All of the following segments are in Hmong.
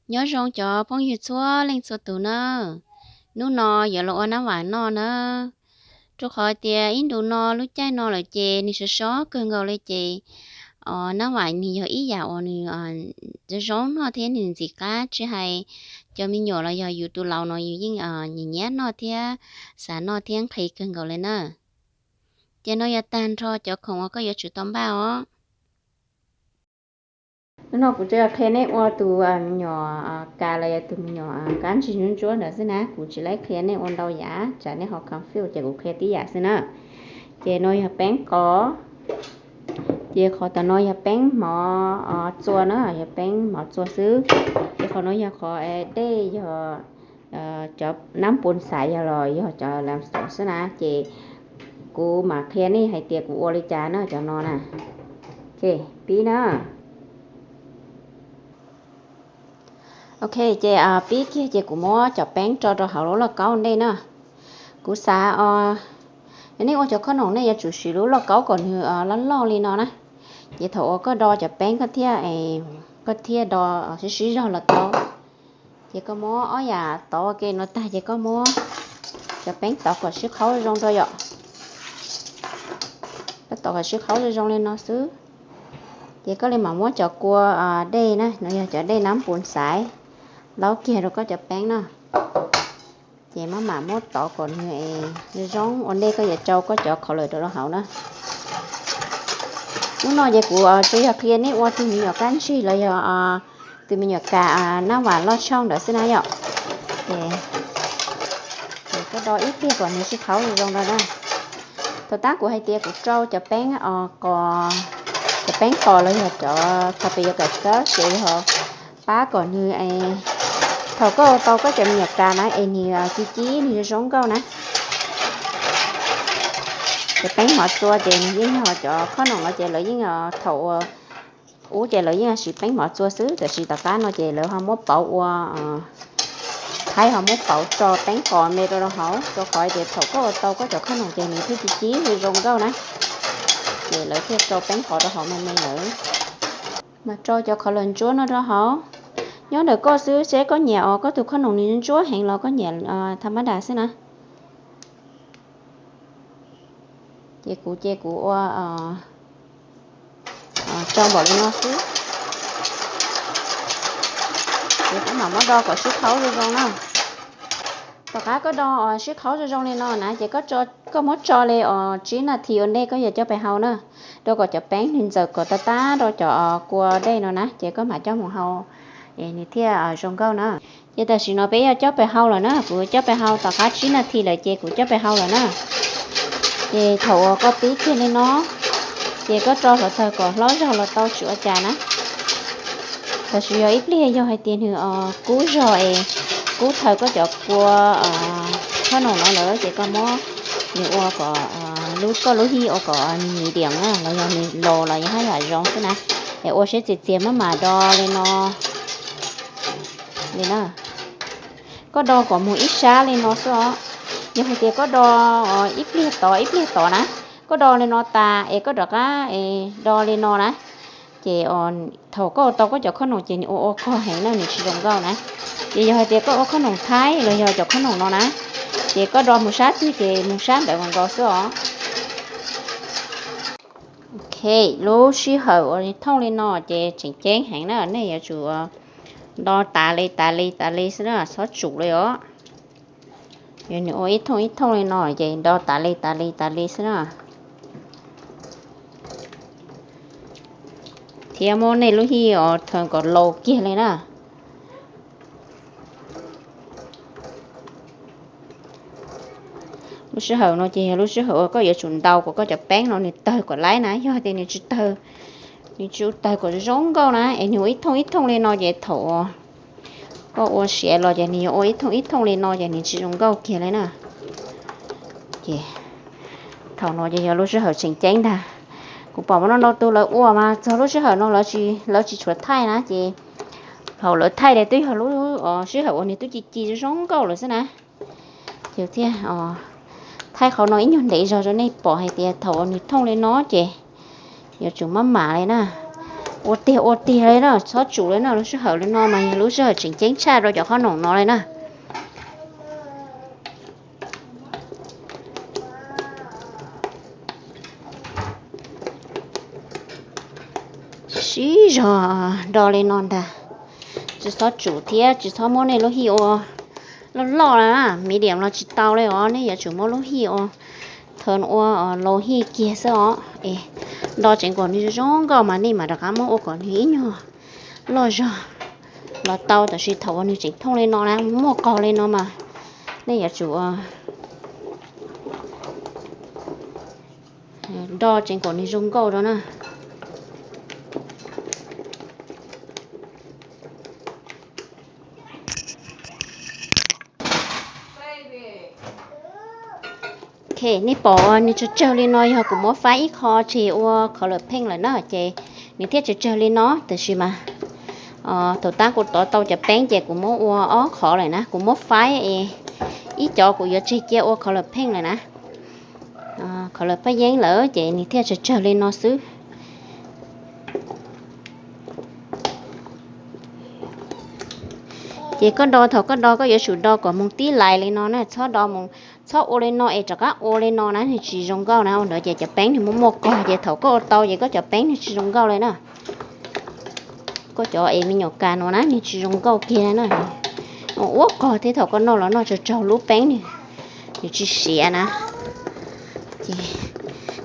Nyob zoo cov phooj ywg txhua leej txhua tus na, hnub no yuav los ua nab vam noj na. Rau qhov tias ib ntus no lub caij no lawm ces nws sov sov kawg nkaus li ces nab vam nws yog ib yam uas nws zoo zoo noj thiab nws ntxim qab tsis hais cov me nyuam los yog yus tus laus no yus yeej nyiam nyiam noj thiab xav noj thiab nqhis kawg nkaus li na. Ces no yog tag nrho cov khoom uas koj yuav tsum tau npaj os. Hnub no kuv tsuas qhia nej ua tus me nyuam kas los yog tus me nyuam kab ntsig ntsuab ntsuab ntawd xwb na, kuv tsis laib qhia nej ua ntau yam tsam nej ho confuse ces kuv qhia tib yam xwb na. Ces no yog peeb qos, ces qhov tom no yog peeb mov txua na, yog peeb mov txua xwb. Ces qhov no yog qhov dej, yog cov nab pun xaiv yog los yog cov lam xov xwb na, ces kuv mam qhia nej hais tias kuv ua li cas na cov no na. Ces pib na. Ok, ces pib kiag ces kuv muab cov peeb tso rau hauv lub lauj kaub ntej na. Kuv xav, yog nej ua cov khob noom nej yuav tsum siv lub lauj kaub kom nws loj loj li no na. Ces thaum uas koj do cov peeb koj thiaj, koj thiaj do sib sib zog los tau. Ces koj muab ob yam tov ua ke no tag ces koj muab cov peeb tov kom sib qhaub zoo rau yom. Koj tov kom sib qhaub zoo zoo li no xwb. Ces koj li mam muab cov kua dej na, no yog cov dej nab pun xaiv, laub kiag rau koj cov peeb na. Ces maj mam muab tov kom nws zoo zoo ua ntej koj yuav tsau koj cov khaus lawm rau hauv na. Hnub no ces kuv tsuas yog qhia nej ua tus me nyuam kab ntsig los yog tus me nyuam kas nab vam loj tshooj ntawd xwb na yom. Ces koj do ib pliag kom nws sib qhaub zoo zoo rau na. Thaum tab kuv hais tias kuv rau cov peeb qos, cov peeb qos los yog cov txhais pes yuav kam kab ces yog pab kom nws, thaum koj ua tau koj cov me nyuam kas na es nws ci ci nws zoo zoo nkauj na. Cov peeb mov txua ces nws yeej yog cov khob noom no ces lawv yeej, thaum ub ces lawv yeej siv peeb mov txua xwb, tiam sis tom qab no ces lawv ho muab pauv ua, thaib ho muab pauv tso peeb qos me rau rau hauv, rau qhov tias thaum koj ua tau koj cov khob noom ces nws thiaj ci ci nws zoo nkauj na. Ces lawv thiaj rau peeb qos rau hauv me me lawm. Mas rau cov khaus lawm ntsuab no rau hauv. Nyob ntawm koj xwb, seb koj nyiam os, koj tus khob noom nws ntsuab heev los koj nyiam tha mab das xwb na. Ces kuv ces kuv ua tso npaum li no xwb. Ces koj mam muab do kom sib qhaub zoo zoo na. Tom qab koj do sib qhaub zoo zoo li no na ces koj muab tso li os tsib nas this ua ntej koj yuav coj pes hau na, rau kom cov peeb nws ntxaws kom tag tag rau cov kua dej no na ces koj mam coj mus hau, nws thiaj zoo nkauj na. Ces tam sim no peb yuav coj pes hau lawm na, kuv coj pes hau tom qab tsib nas this lawm ces kuv coj pes hau lawm na. Ces thaum uas koj pib kiag li no, ces koj rau hluav taws kom hlob zog los tau tsis ua cas na. Tab sis yog ib pliag yog hais tias nws kub zog es kub thaws koj cov kua khob noom no lawm ces koj muab nws ua kom, koj lub hij ua kom nws medium na los yog nws laus los yog haj yam zoo xwb na. Es ua siab txias txias maj mam do li no, li na. Koj do kom mus ib sab li no xwb os. Yog hais tias koj do ib pliag tod ib pliag tod na, koj do li no tas es koj rov qab do li no na, ces thaum koj ua tau koj cov khob noom ces nws ua ua kog heev na, nws tsis zoo nkauj na. Ces yog hais tias koj ua khob noom thaib los yog cov khob noom no na, ces koj do mus sab twg ces mus sab ntawd nkaus xwb os. Ok, lub sij hawm uas thooj li no ces tseem ceeb heev na, nej yuav tsum do tas li tas li tas li xwb na, txhob tsum li os. Yog nws ua ib thooj ib thooj li no ces do tas li tas li tas li xwb na. Thiab muab nej lub hij os thaws kom laus kiag li na. Lub sij hawm no ces yog lub sij hawm uas koj yuav tsum ntaus kom koj cov peeb no nws tawg kom laib na, yog tias nws tsis tawg, nws tsis tawg kom zoo nkauj na es nws ua ib thooj ib thooj li no ces thaum koj ua siav los ces nws yuav ua ib thooj ib thooj li no ces nws tsis zoo nkauj kiag li na. Ces thaum no ces yog lub sij hawm tseem ceeb ntag. Kuv pom muaj ntau ntau tus lawv ua mas txog lub sij hawm no lawv tsis tshuav thaij na ces thaum lawv thaij li twb yog lub sij hawm uas nws twb ci ci zoo nkauj lawm xwb na. Ces thiaj thaij qhov no ib nyuag ntev zog rau nej pom hais tias thaum uas nws thooj li no ces yuav tsum maj mam li na. Ua tiag ua tiag li na, txhob tsum li na, lub sij hawm li no mas yog lub sij hawm tseem ceeb tshaj rau cov qhob noom no li na. Siv zog do li no ntag, tsis txhob tsum thiab tsis txhob muab nej lub hij ua loj loj na, medium los tsis tau li os, nej yuav tsum muab lub hij ua, thaum ua laus hij kiag xwb os. Es do tseev kom nws zoo nkauj mas nej mam rov qab muab ua kom nws ib nyuag loj zog los tau, tab sis thaum uas nws tseem thooj li no na, muaj qog li no mas nej yuav tsum do tseev kom nws zoo nkauj rau na. Nej pom nws tsawg tsawg li no yog kuv muab faib ib qho tseg ua color paint lawm na, ces nws thiaj tsawg tsawg li no. Tab sis mas thaum tab kuv tov tau cov peeb ces kuv muab ua ob qhov lawm na, kuv muab faib es ib cov kuv yuav tseg cia ua color paint lawm na. Color paj yeeb lawm ces nws thiaj tsawg tsawg li no xwb. Ces koj do, thaum koj do koj yuav tsum do kom moog tib lais li no na, txhob do, txhob ua li no es rov qab ua li no na, nws tsis zoo nkauj na. Ua ntawd ces cov peeb nws muaj muaj qog ces thaum koj ua tau ces koj cov peeb nws tsis zoo nkauj li na. Koj cov es me nyuam kas no na nws tsis zoo nkauj kiag na, ua qog thiab thaum koj noj los noj tsaug tsaug lub peeb nws, nws tsis siav na. Ces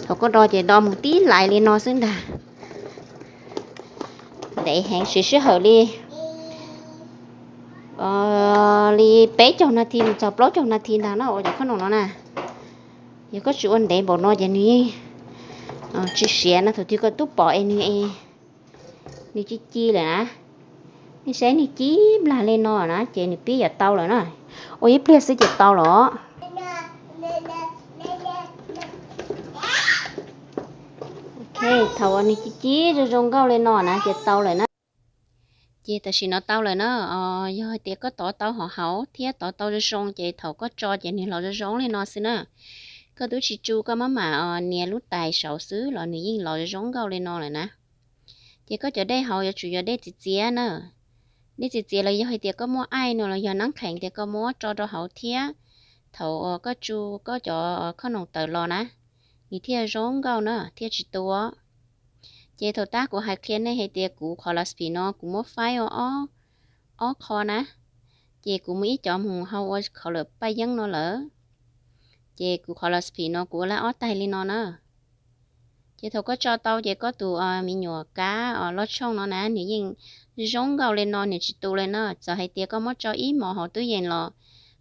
thaum koj do ces do mus tib lais li no xwb ntag. Ntev heev siv sij hawm li, li peb caug nas this mus txog plaub caug nas this ntag na ua cov qhob noom no na. Yog koj tsis ua ntev npaum no ces nws yeej tsis siav na, thaum twg koj twb pom es nws, nws ci ci lawm na. Nej saib nws ci nplag li no na ces nws pib yuav tau lawm na. Ua ib pliag xwb ces tau lawm. Thaum uas nws ci ci zoo zoo nkauj li no na ces tau lawm na. Ces tam sim no tau lawm na. Yog hais tias koj tov tau hauv hauv thiab tov tau zoo zoo ces thaum koj tso ces nws los zoo zoo li no xwb na. Koj twb tsis tsu, koj maj mam nias lub tais saud xwb los nws yeej los zoo zoo nkauj li no lawm na. Ces koj cov dej hauv yuav tsum yog dej txias txias na. Dej txias txias los yog hais tias koj muaj aij no los yog nab qhees tias koj muab tso rau hauv thiab thaum koj tsu koj cov qhob noom tawm los na, nws thiaj zoo nkauj na, thiaj tsis tu. Ces thaum tab kuv hais qhia nej hais tias kuv qhov las pis no kuv muab faib ua ob qho na, ces kuv muaj ib cov mus hau ua qhov lawm paj yeeb no lawm. Ces kuv qhov las pis no kuv ua lab ob taig li no na. Ces thaum koj tso tau ces koj tus me nyuam kab loj tshooj no na nws yeej zoo nkauj li no, nws tsis tu li na. Txawm hais tias koj muab tso ib hmos hauv tub yees los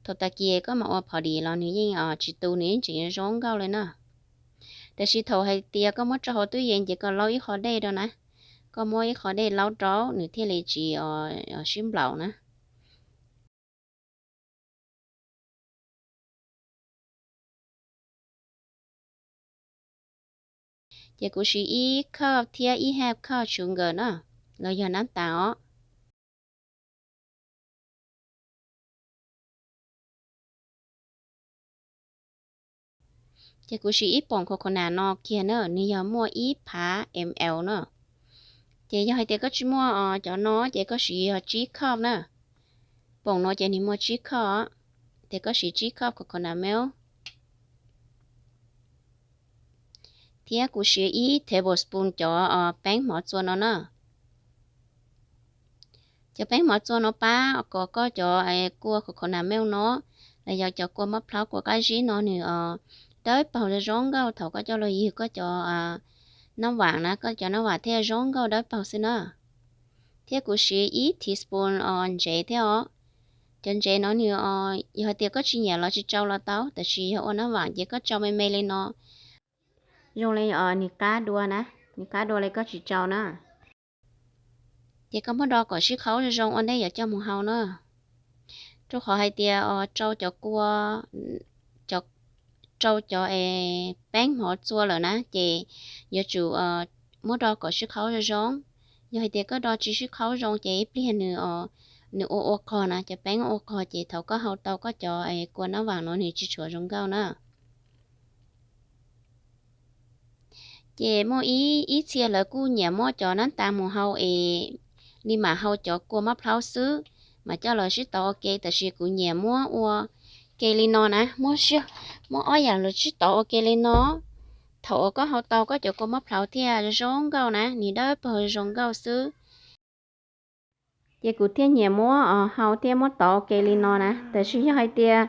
thaum tag kis koj mam ua phom dim los nws yeej tsis tu, nws yeej tseem zoo nkauj li na. Tab sis thaum hais tias koj muab tso hauv tub yees ces koj laub ib qho dej rau na, koj muab ib qho dej laub rau nws thiaj li tsis sib nplaum na. Ces kuv siv ib cup thiab ib half cup sugar na, los yog nab tas os. Ces kuv siv ib poom coconut no kiag na, nws yog muaj ib phav ml na. Ces yog hais tias koj tsis muaj cov no ces koj siv yog tsib cup na. Poom no ces nws muaj tsib cup, ces koj siv tsib cup coconut milk. Thiab kuv siv ib tablespoon cov peeb hmov txua no na. Cov peeb hmov txua no pab kom koj cov kua coconut milk no, los yog cov kua mab plhaub kua qab zib no nws dawb paug zoo zoo nkauj thaum koj coj los ywg koj cov nab vam na, koj cov nab vam thiaj zoo nkauj dawb paug xwb na. Thiab kuv siv ib teaspoon ntsev thiab os. Cov ntsev no nws, yog hais tias koj tsis nyiam los tsis tsau los tau, tab sis yog ua nab vam ces koj tsau me me li no zoo li nws qab dua na, nws qab dua li koj tsis tsau na. Ces koj muab do kom sib qhaub zoo zoo ua ntej yuav coj mus hau na. Rau qhov hais tias tsau cov kua, tsau cov peeb hmov txua lawm na ces yuav tsum muab do kom sib qhaub zoo zoo. Yog hais tias koj do tsis sib qhaub zoo ces ib pliag nws, nws ua ua qog na, cov peeb ua qog ces thaum koj hau tau koj cov kua nab vam no nws tsis tshua zoo nkauj na. Ces muaj ib ib txhia lawv kuj nyiam muab cov nab tas mus hau es li mam hau cov kua mab plhaub xwb, mas coj los sib tov ua ke, tab sis kuv nyiam muab ua ke li no na, muab, muab ob yam los sib tov ua ke li no. Thaum uas koj hau tau koj cov kua mab plhaub thiaj zoo nkauj na, nws dawb paug zoo nkauj xwb. Ces kuv thiaj nyiam muab hau thiab muab tov ua ke li no na. Tab sis yog hais tias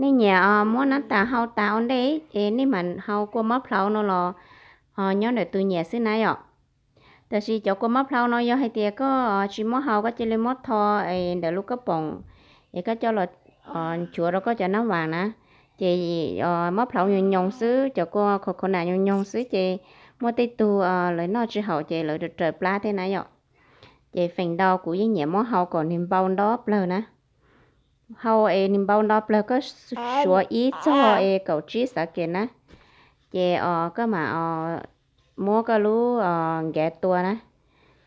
nej nyiam muab nab tas hau tas ua ntej es nej mam hau kua mab plhaub no los nyob ntawm tus nyiam xwb na yom. Tab sis cov kua mab plhaub no yog hais tias koj tsis muab hau, koj cia li muab tho ntawm lub kab poom es koj coj los nchuav rau koj cov nab vas na, ces mab plhaub nyoos nyoos xwb, cov kua coconut nyoos nyoos xwb, ces muaj tej tug lawv noj tsis haum ces lawv raws plab thiab na yom. Ces feem ntau kuv yeej nyiam muab hau kom nws npau nto plawg na. Hau es nws npau nto plawg, koj suav ib txog es kaum tsib xav kev na, ces koj mam muab koj lub nkav tua na,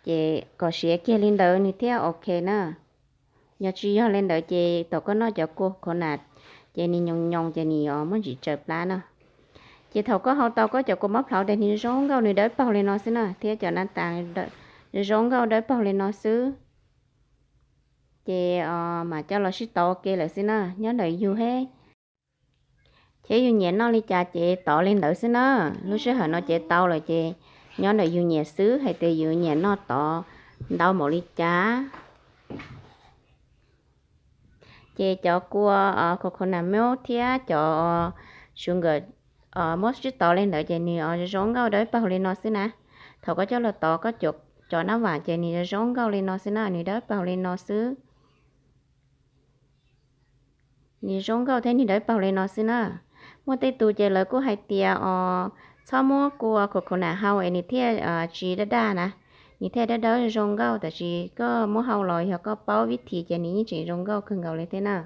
ces kom siav kiag li ntawd nws thiaj ok na. Yog tsis yog li ntawd ces thaum koj noj cov kua coconut ces nws nyoos nyoos ces nws muaj ntsis raws plab no. Ces thaum koj hau tau koj cov kua mab plhaub ces nws zoo nkauj, nws dawb paug li no xwb na, thiab cov nab tas zoo nkauj dawb paug li no xwb. Ces mam coj los sib tov ua ke lawm xwb na, nyob ntawm yus thiab. Ces yus nyiam noj li cas ces tov li ntawd xwb na. Lub sij hawm no ces tau lawm ces nyob ntawm yus nyiam xwb hais tias yus nyiam noj tov ntau npaum li cas. Ces cov kua coconut milk thiab cov sugar muab sib tov li ntawd ces nws zoo nkauj dawb paug li no xwb na. Thaum koj coj los tov koj cov nab vas ces nws zoo nkauj li no xwb na, nws dawb paug li no xwb. Nws zoo nkauj thiab nws dawb paug li no xwb na. Muaj tej tus ces lawv kuj hais tias os, txhob muab kua coconut hau es nws thiaj tsis daj daj na, nws thiaj dawb dawb zoo nkauj, tab sis koj muab hau los yog koj paub vib thim ces nws yeej tseem zoo nkauj kawg nkaus li thiab na.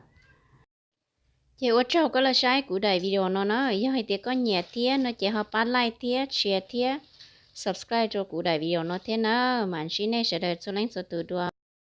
Ces ua tsaug koj los saib kuv daim video no na, yog hais tias koj nyiam thiab no ces ho pab like thiab share thiab subscribe rau kuv daim video no thiab na. Mam ntsib nej sawv daws txhua leej txhua tus dua.